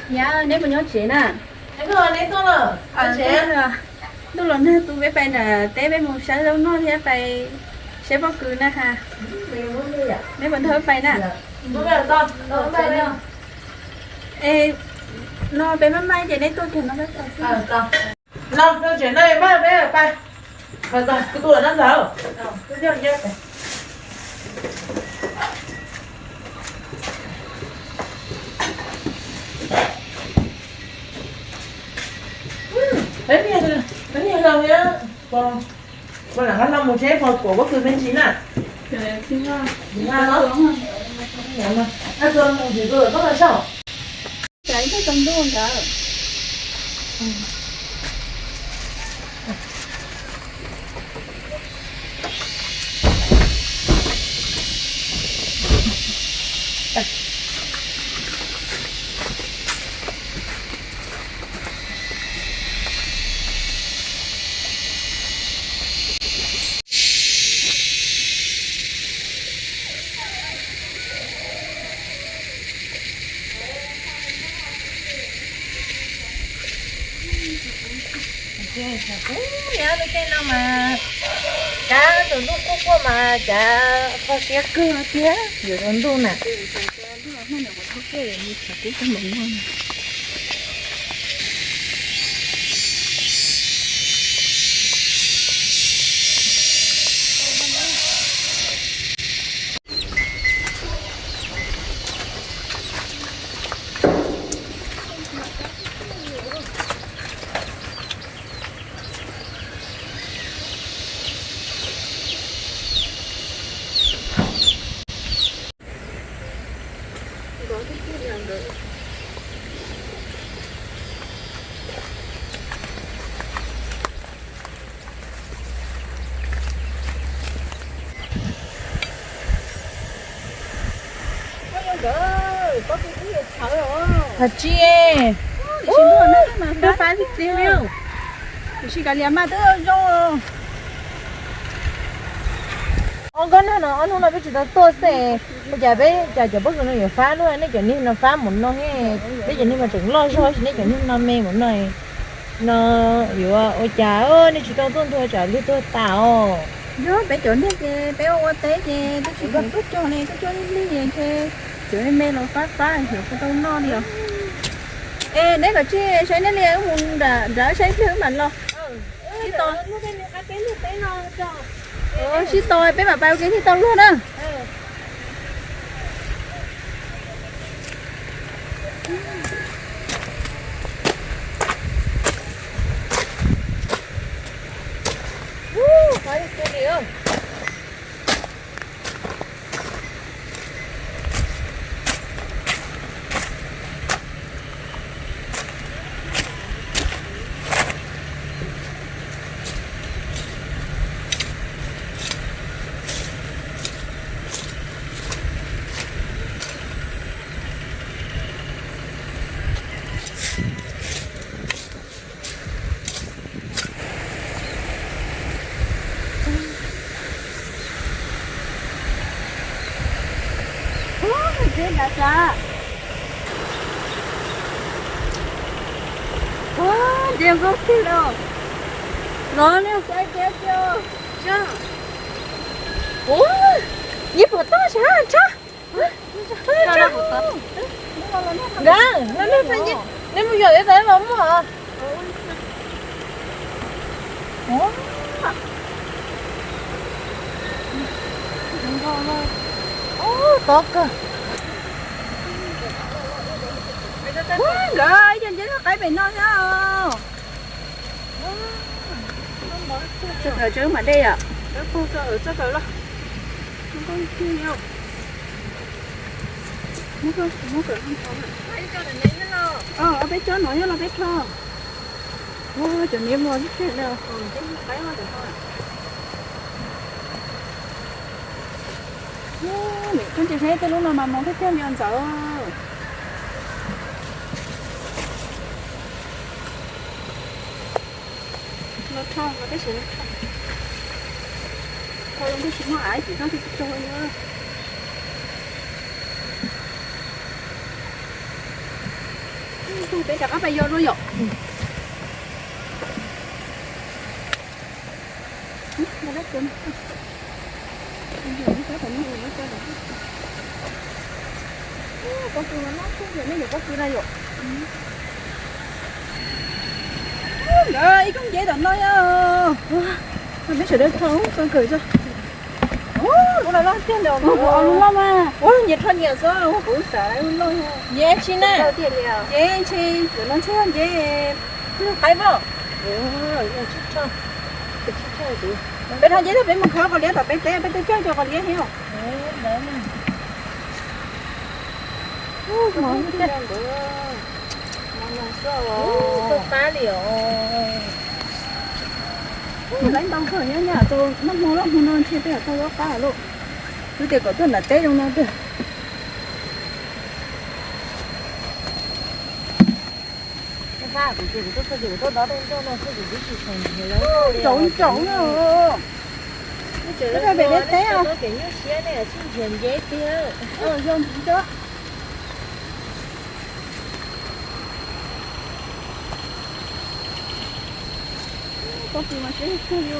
Yam, neb puas nyob tsev na? Ntuj los nag tu, peb pais nram teb peb mus saib zaub noj thiab pais saib pob kws na ha. Neb puas nrog peb pais na? Es no peb maj maj ces neb tuaj kiag no peb pais xwb. No, tsev no maj peb pais. Peb niag laus thiab, pos lam nqa hlo mus seb pos kuam pob kws me ntsis na. Tsis nqa los, tsis txua mus tsis txua koj los saib. Ces kuv yog lub caij no mas kav tus ntuj kuj quaj mas cav kho siab kawg thiab yuav tsaus ntuj na. Hais tsis, ua fab tiag tiag li. Tiam sis kav liam mas twb zoo. Ob nkauj nag no ob hnub no peb tsis tau tuaj xwb, ua cas peb cas cov pob kws no yuav fab luaj, nej cov niag no fab mus no, peb cov niag mas tseem loj zog, nej cov niag no me mus no. No yuav ua cas nej tsis tau tuaj ntuag tsam luag tuag tas os. Yog peb cov niag ces peb ua ua teb ces twb tsis khoom tuaj cog li, tuaj cog lig lig ces cov me me los fab fab xyov puas tau noj li os. Es neb kom tsij saib neb li, wb mus nram nrad saib ib pliag wb mam los. Sib tos, sib tos peb mam pais ua ke thiaj tau luag na. Ua, nce nkauj tiag li. Los nej saib kiag. Ua, nce puas toj sab tshaj. Nkawd, nej mus yos ib tag los muaj. Tov kawg. Nkawd, ib co nceb loj qaib pem no thiab. Txoj kawg tseem mam dej yom. Peb tsob no nyob los peb tso. Cov niam muag ib teg li. Koj ntsia saib tej lub no mas mos tiag tiag li os Ntxawm. Tsis muaj av ces tsis tau. Peb rov qab pais yos dua yom. Pob kws no, nej yuav pob kws na yom. Nkawd ib koob nceb tom no yom. Peb sawv daws tho kawg kawg tso. Ua lub no loj tiag li os. Ua lub loj mas. Ua lub nce rho nyiam xwb, ua kuv xav lub loj. Nce tsis na. Nce tsis, no ntshe nce qaib mas. Peb rho nce tag peb mus khawb qos liab tom peb teb, peb twb cog cov qos liab thiab. Ntawd na. Ub, mos tiag. Mos no xwb os. Ub, tau qab li os. Ub, laiv ntau kawg nyob nyab tus noj hmo loj hmo no ntshe tej zaum tau ob qab lawm. Twb tias kom tuaj nram teb zoo no tiag. Ntsaum ntsaum na. Pem deb teb os. Pem nyuaj siab ne, sib nrhiav nce tiag. Yog ntxiv tso. Pob kws mas siab kawg li.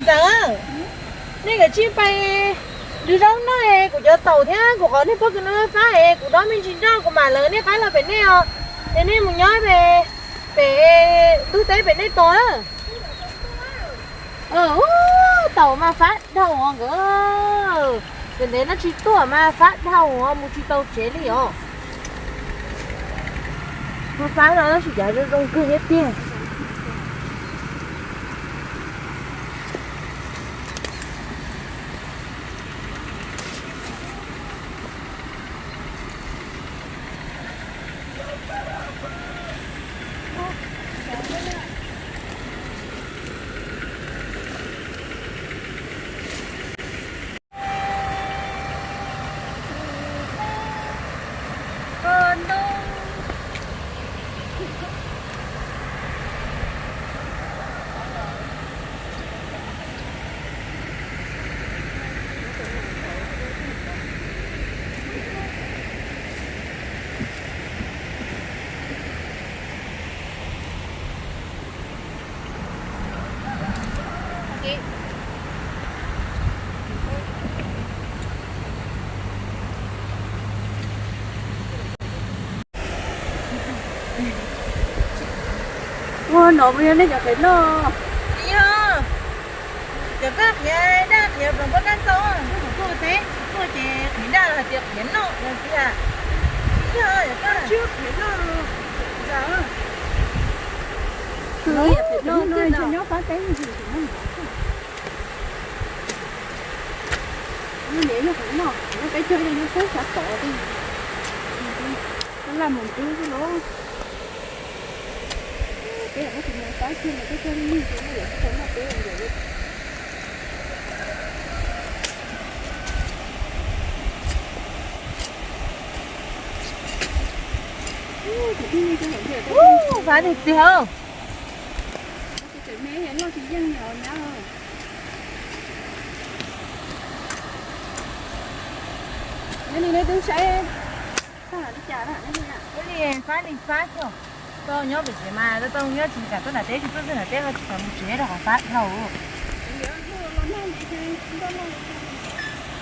Ntxawm, nej kav tsij pais dwb zaub noj es kuv cov taum thiab kuv qhov niag pob kws no fab es kuv dob me ntsis nroj kuv mam lawv nej qab los pem nej os. Es nej mus nyob pem, pem ntug teb pem nej tos na. Ub, taum mas fab dhau os nkawd. Pem ntev no tsis tuaj mas fab dhau os, mus tsis tau tsev li os. Mus fab no tab sis cas zoo zoo kawg thiab tiag. Ua no puas yog nej cov qhiav noj? Yog, cov koj qhiav daj qhiav ploos pob kab ntxoov, kuv tuaj teb tuaj ces qhiav daj los hais tias qhiav noj no tiag. Yog, cov koj qhiav noj. Nyob fab teb. Niam yog qhiav noj, peb cog yog nyob peb xav tod li. Laj mus nrub xwb los. Peb yog tus mus fab kiag los peb cog li nig ces nej yuav tsis tau noj peb li. Ub, fab tiag tiag. Nyob li nej twb saib tag li cas na. Ua li fab li fab xwb. Tau nyob pem tsev mas tau nyob tsis kam tuaj nram teb, tsis tuaj txog nram teb ho tsis kam mus tsev rau qhov fab dhau.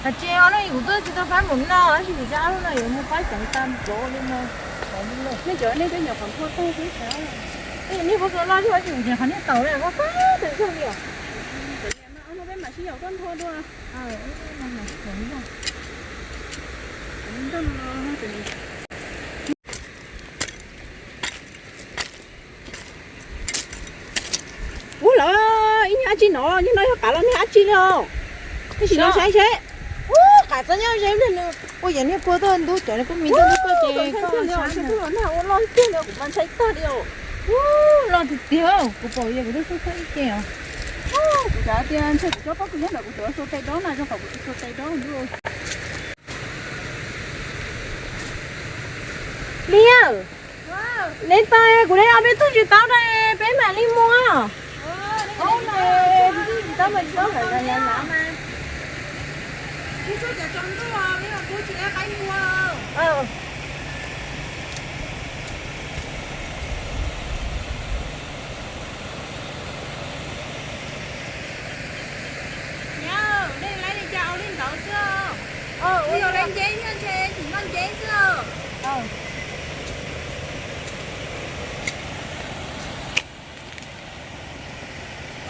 Hais tsis os, no kuv twb tsis tau fab npaum no tab sis kuv cov ab lub no yuav mus fab ceev tag npaum li no. Nej cov nej twb nyuam qhuav nphua tag xwb sav. Niag pob kws loj loj tsis, kuv cov qhov niag taum na, fab tag zog li os. Peb mam sib yaum tuaj nphua dua. Ub, lawv ib niag dab tsi no, niag no yog qav los niag dab tsi li os? Tab sis no saib seb. Ub, qav txob nyob ze nws. Ua yog niag kua tuaj ntub cov niag kua mis tuaj ntub koj ces koj saib. Ua loj tiag li, kuv mas ntshai tag li os. Ub, loj tiag tiag, kuv pom yog kuv twb xub xub ib ce os. Kuv xav tias ntshe kuv cov pob kws nyob ntawm kuv tsuav xuas tes dob na, zoo qhov kuv tsis xuas tes dob ntub. Liaj, neb tau kuv de ob peb tug tsis tau na, peb mam li mus. Tsis tau mas tsis tau, lawv lav mas. Yog nej laib li cas ua li ntawd xwb. Yog laib nceb thiab ntshe tsis noj nceb xwb.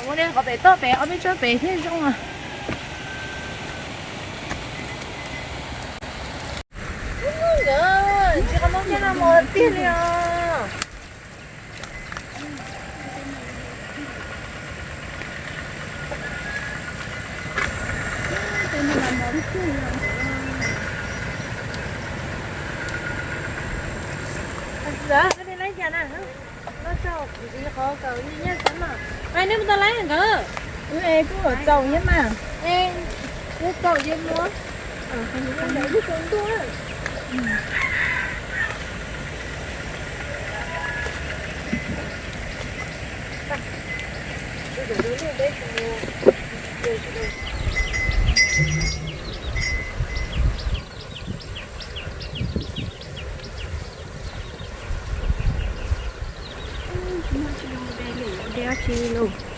Ua li qhov pem toj pem ob peb tsob pem thiaj zoo. Nkawd tsis qhov muab coj no mus tiag li os. Ntxawm, koj li laib cas na? Koj tso kuv ntxiv qhov kawm nyiaj xwb mas. Ai, neb puas tau laib nkawd? Kuj txaus thiab mas. Kuj txaus ces mus. De dab tsi los?